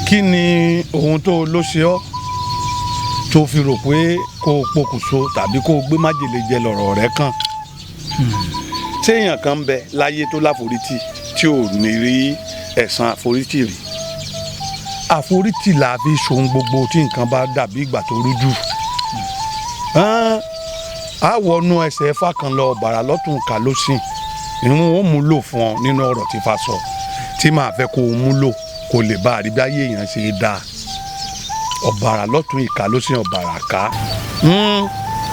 Kí ni ohun tó ló ṣe ọ́ tó fi rò pé kó o pokùnso tàbí kó o gbé májèlé jẹ lọ̀rọ̀ rẹ kàn? Ṣé èèyàn kan ń bẹ láyé tó láforítì tí ò ní rí ẹ̀san àforítì rí? Àforítì là fi ṣohun gbogbo tí nǹkan bá dàbí ìgbà tó rújú. Á wọnú ẹsẹ̀ ẹ̀fà kan lọ bàrà lọ́tún kà lósìn, ìwọ̀n ó mú lò fún ọ nínú ọ̀rọ̀ tí fa sọ tí màá fẹ́ kó o mú lò kó lè bá àríbí ayé èèyàn ṣe é dáa. Ọ̀bàrà lọ́tún, ìka lósìn, ọ̀bàrà ká.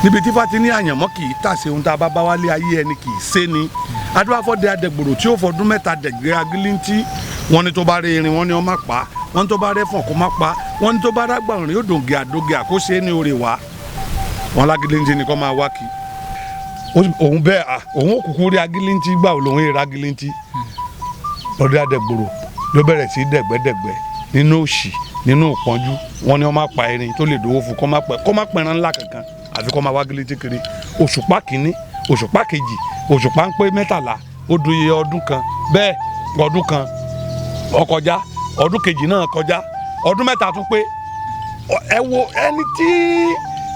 Níbi tí fati ní àyànmọ́ kì í tàsé, ohun tá a bá bá wálé ayé ẹni kì í sé ni. Adúláfọ́dẹ adẹ̀gbòrò tí ó fọdún 3 dẹ̀gbẹ́ agilintí. Wọ́n ní tó bá rí irin, wọ́n ní ó má pa. Wọ́n ní tó bá rẹ́fọ̀n, kó má pa. Wọ́n ní tó bá rágbàrún, yóò dòǹgè àdógè àkóṣe ní orí wa. Wọ́n lágilintí ni kó máa wá kí òun bẹ́ẹ̀. À òun òkùnkùn rí agilintí gbà, òun èrè agilintí lọ́dẹ adẹ̀gbòrò ló bẹ̀rẹ̀ sí dẹ̀gbẹ́dẹ̀gbẹ́ nínú òṣì, nínú ìpọ́njú. Wọ́n ní wọ́n má pa erin tó lè dówó fún, kó má pẹran ńlá kankan, àfi kó máa wá agilintí kiri. Òṣùpá kìíní, òṣùpá kejì, òṣùpá ń pé 13, ó du iye ọdún kan bẹ́ẹ̀. Ọdún kan ó kọjá, ọdún kejì náà kọjá, ọdún 3 tún pé. Ẹ wo ẹni tí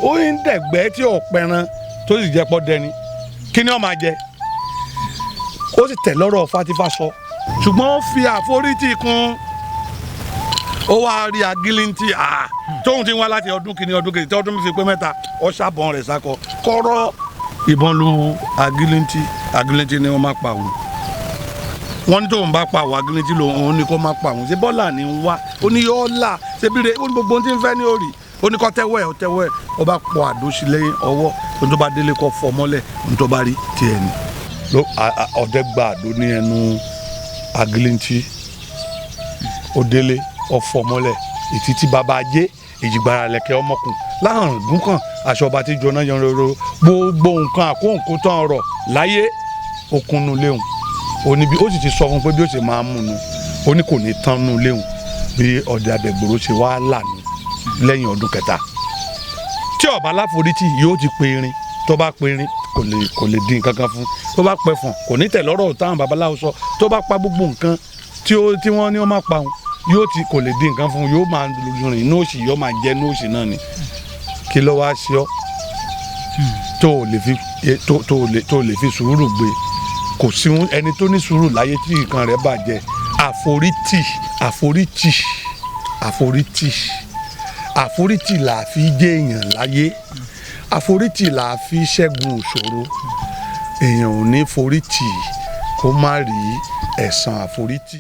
ó ń dẹ̀gbẹ́ tí ò pẹran, tó sì jẹ́ pọ́ dẹni, kí ni ó máa jẹ? Ó sì tẹ̀ lọ́rọ̀ fatifá sọ, ṣùgbọ́n ó fi àforítì kún. Ó wá rí agilintí tóun ti ń wá láti ọdún kìíní, ọdún kejì, tí ọdún fi pé 3, ó ṣàbọ̀n rẹ̀ sákọ kọ́rọ́ ìbọn lu agilintí. Agilintí ni wọ́n máa pa òun. Wọ́n ní tóun bá pa òun, agilintí lòun, òun ní kó má pa òun. Ṣé bọ́là ni ń wá? Ó ní yóò là ṣé bí re. Ó ní gbogbo ohun tí ń fẹ́ ní òrì. Ó ní kó tẹ́wọ́ ẹ̀, ó tẹ́wọ́ ẹ̀. Ó bá pọ̀ àdó sí lẹ́yìn ọwọ́. Ohun tó bá délé, kó fọ́ mọ́lẹ̀. Ohun tó bá rí tiẹ̀ ni. Ọdẹ gba àdó ní ẹnu agilintí, ó délé, ó fọ́ mọ́lẹ̀. Ìtítí bàbá ajé ìjìgbara lẹ̀kẹ́ ọmọkùn láhàn gún kan aṣọ ọba tí jóná yan roro, gbogbo nǹkan àkóǹkó tán ọrọ̀ láyé okunu léhùn. Ó ní bí ó sì ti sọ fún un pé bí ó ṣe máa mú un, ó ní kò ní tán nù léhùn. Bí ọdẹ Adẹ̀gbòrò ṣe wá lànà lẹ́yìn ọdún kẹta, tí ọba láforítì yóò ti pe irin, tó bá pe irin, kò lè dín nǹkan kan fún. Tó bá pẹ fún, kò ní tẹ̀ lọ́rọ̀ táwọn babaláwo sọ. Tó bá pa gbogbo nǹkan tí wọ́n ní wọ́n máa pa òun, yóò ti kò lè dín nǹkan fún, yóò máa rìn inú òṣì, yóò máa jẹ inú òṣì náà ni. Kí ló wá ṣe ọ́ tó o lè fi tó tó o lè tó o lè fi sùúrù gbé? Kò sí ẹni tó ní sùúrù láyé tí nǹkan rẹ̀ bàjẹ́. Àforítì, àforítì, àforítì, àforítì là á fi jẹ́ èèyàn láyé. Àforítì là á fi ṣẹ́gun ìṣòro. Èèyàn ò ní forítì kó má rí ẹ̀san àforítì.